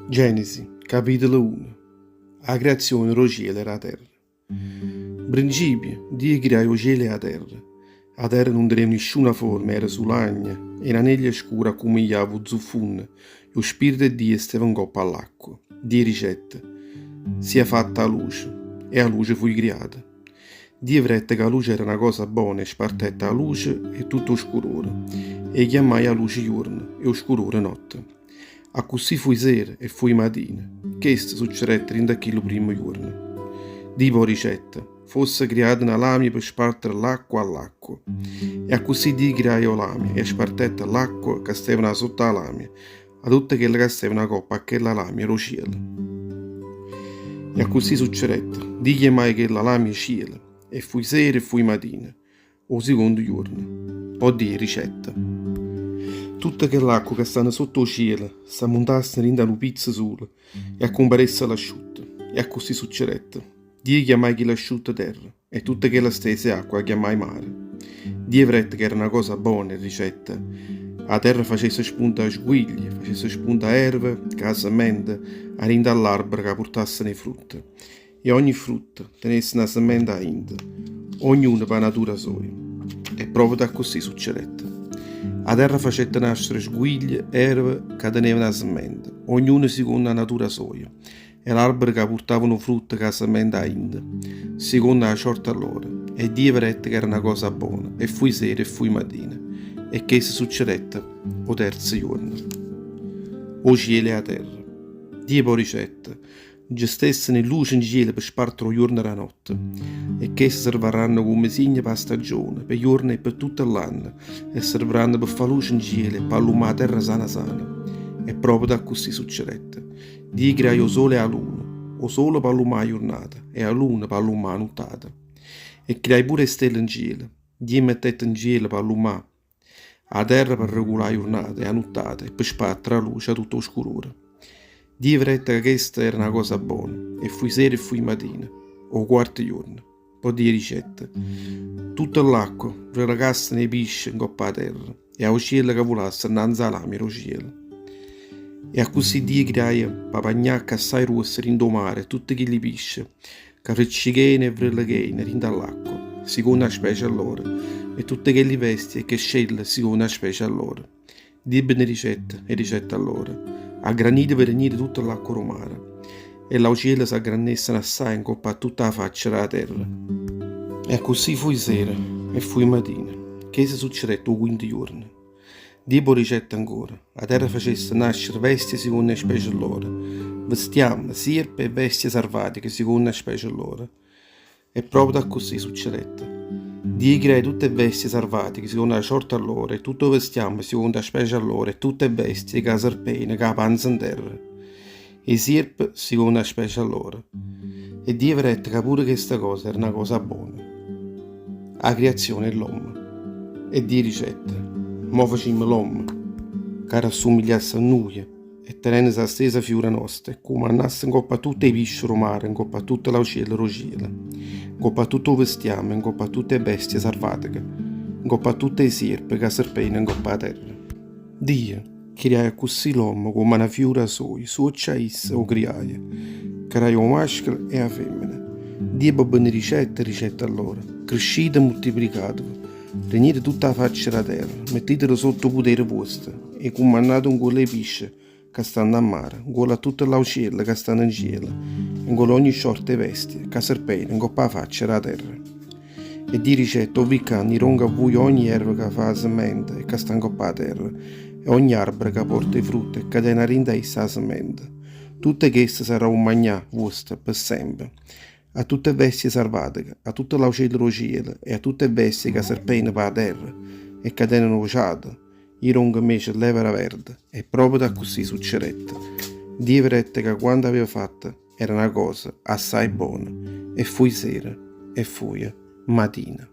Genesi, capitolo 1 'A creazione d' 'o cielo e d' 'a terra. Nprincipio, Dio criaje 'o cielo e 'a terra. 'A terra nun teneva nisciuna forma, era sulagna e na neglia scura accummigliava 'o zuffunno e 'o Spirito 'e Dio steva 'ncopp' 'a ll'acqua. Dio dicette, Sia fatta 'a luce, e 'a luce fuje criata. Dio vedette ca 'a luce era na cosa bona e spartette 'a luce 'e tutto 'o scurore e chiammaje 'a luce juorno e 'o scurore notte. Accussì fuje sera e fuje matina, chesto succedette dint' a chillu primmo juorno. Dio po' dicette, Fosse criata na lamia pe spartere l'acqua 'a ll'acqua. E accussì Dio criaje 'o lamia e spartette l'acqua ca stevano 'a sotto 'a lamia 'a tutte chelle ca stevano 'a coppa a chella lamia d' 'o cielo. E accussì succedette, Dio chiammaje chella lamia cielo, e fuje sera e fuje matina, 'o sicondo juorno. Po' Dio dicette, Tutte chell'acqua ca stanno sotto 'o cielo s'ammuntassero dint' a nu pizzo sulo e accumparesse l'asciutto. E accussì succedette. Dio chiammaje chill'asciutto terra e tutta chella stesa 'e acqua 'a chiammaje mare. Dio vedette che era na cosa bona e dicette, 'A terra facesse spuntà sguiglie, facesse spuntà erve ca 'a semmente 'a dint' a ll'arbere ca purtassero 'e frutte. E ogni frutto tenesse na semmente 'a 'into, ognuno p' 'a natura soja. E proprio accussì succedette. 'A terra facette nascere sguiglie, erve ca tenevano 'a semmente, ognuno secondo 'a natura soja, e l'arbere ca purtavano frutto cu 'a semmente 'a 'into, secondo 'a ciorta lloro. E Dio vedette ch'era na cosa bona, e fuje sera e fuje matina. E chesto succedette 'o terzo juorno. 'O cielo e 'a terra. Dio po' dicette, Nce stesseno 'e lluce 'ncielo pe spartere 'o juorno d' 'a notte, e cheste servarranno comme signe p' 'a staggione, p' 'e juorne e pe tutte ll'anne, e servarranno pe fà luce 'ncielo e p'allummà 'a terra sana sana. E proprio accussì succedette. Dio criaje 'o sole e 'a luna, 'o sole p'allummà 'a jurnata e 'a luna p'allummà 'a nuttata. E criaje pure 'e stelle 'ncielo. Dio 'e mettette 'ncielo p'allummà 'A terra pe regulà 'a jurnata e 'a nuttata e pe spartere 'a luce 'a tutt' 'o scurore. Dio vedette ca chesta era na cosa bona e fuje sera e fuje matina, 'o quarto juorno. Po' Dio dicette, Tutta ll'acqua vrelecasseno 'e pisce 'ncopp' 'a terra e aucielle ca vulassero 'nnanze 'a lamia d' 'o cielo. E accussì Dio criaje papagnacche assaje gruosse dint' 'o mare e tutte chilli pisce ca friccichene e vrelechene dint' 'a ll'acqua, sicondo 'a specie lloro, e tutte chelli bestie ch' 'e scelle sicondo 'a specie lloro. Dio benedicette e dicette a lloro, Aggraniteve e regnite tutta ll'acqua d' 'o mare, e ll'aucielle s'aggrannessero assaje 'ncoppa a tutta 'a faccia d' 'a terra. E accussì fuje sera e fuje matina, chesto succedette 'o quinto juorno. Dio po' dicette ancora, 'A terra facesse nascere bestie secondo 'e specie lloro, bestiamme, sierpe e bestie sarvatiche secondo 'a specie lloro. E proprio accussì succedette. Dio criaje tutte 'e bestie sarvatiche secondo 'a ciorta lloro e tutto 'o bestiamme secondo 'a specie lloro e tutte 'e bestie ca serpene cu 'a panza 'nterra, 'e sierpe secondo 'a specie lloro. E Dio vedette ca pure chesta cosa era na cosa bona. 'A criazione 'e ll'ommo. E Dio dicette, Mo facimmo l'ommo, ca rassumigliasse a nuje e tenennese 'a stesa fiura nosta e cumannasse 'ncopp' a tutt' 'e pisce d' 'o mare, 'ncopp' a tutte l'aucielle d' 'o cielo, 'ncopp' a tutto 'o bestiame, 'ncopp' a tutte 'e bestie sarvatiche, 'ncopp' a tutte 'e sierpe ca serpeno 'ncopp' 'a terra. Dio criaje accussì l'ommo comm' a na fiura soja, suoccio a isso 'o criaje, criaje 'o mascolo e 'a femmena. Dio po' benedicette e dicette a lloro, Criscite e multiplicateve, regnite tutta 'a faccia d' 'a terra, mettitela sotto 'o putere vuosto e cummannate 'ncuollo 'e pisce ca stanno a mare, 'ncuollo a tutte l'aucielle ca stanno 'ncielo e 'ncuollo a ogni sciorta 'e bestie ca serpeno 'ncopp' 'a faccia d' 'a terra. E Dio dicette, 'O vi' ccà, i' dongo a vuje ogni erva ca fa 'a semmente e ca sta 'ncopp' 'a terra, e ogni arbero ca porta 'e frutte e ca tene dint' a isso 'a semmente. Tutte cheste sarrà 'o magnà vuosto pe' sempe. A tutte 'e bestie sarvatiche, a tutte l'aucielle d' 'o cielo e a tutte 'e bestie ca serpeno p' 'a terra e ca teneno 'o ciato, i' dongo 'mmece l'evera verde. E proprio accussì succedette. Dio vedette ca quanto aveva fatto era na cosa assai bona, e fuje sera e fuje matina.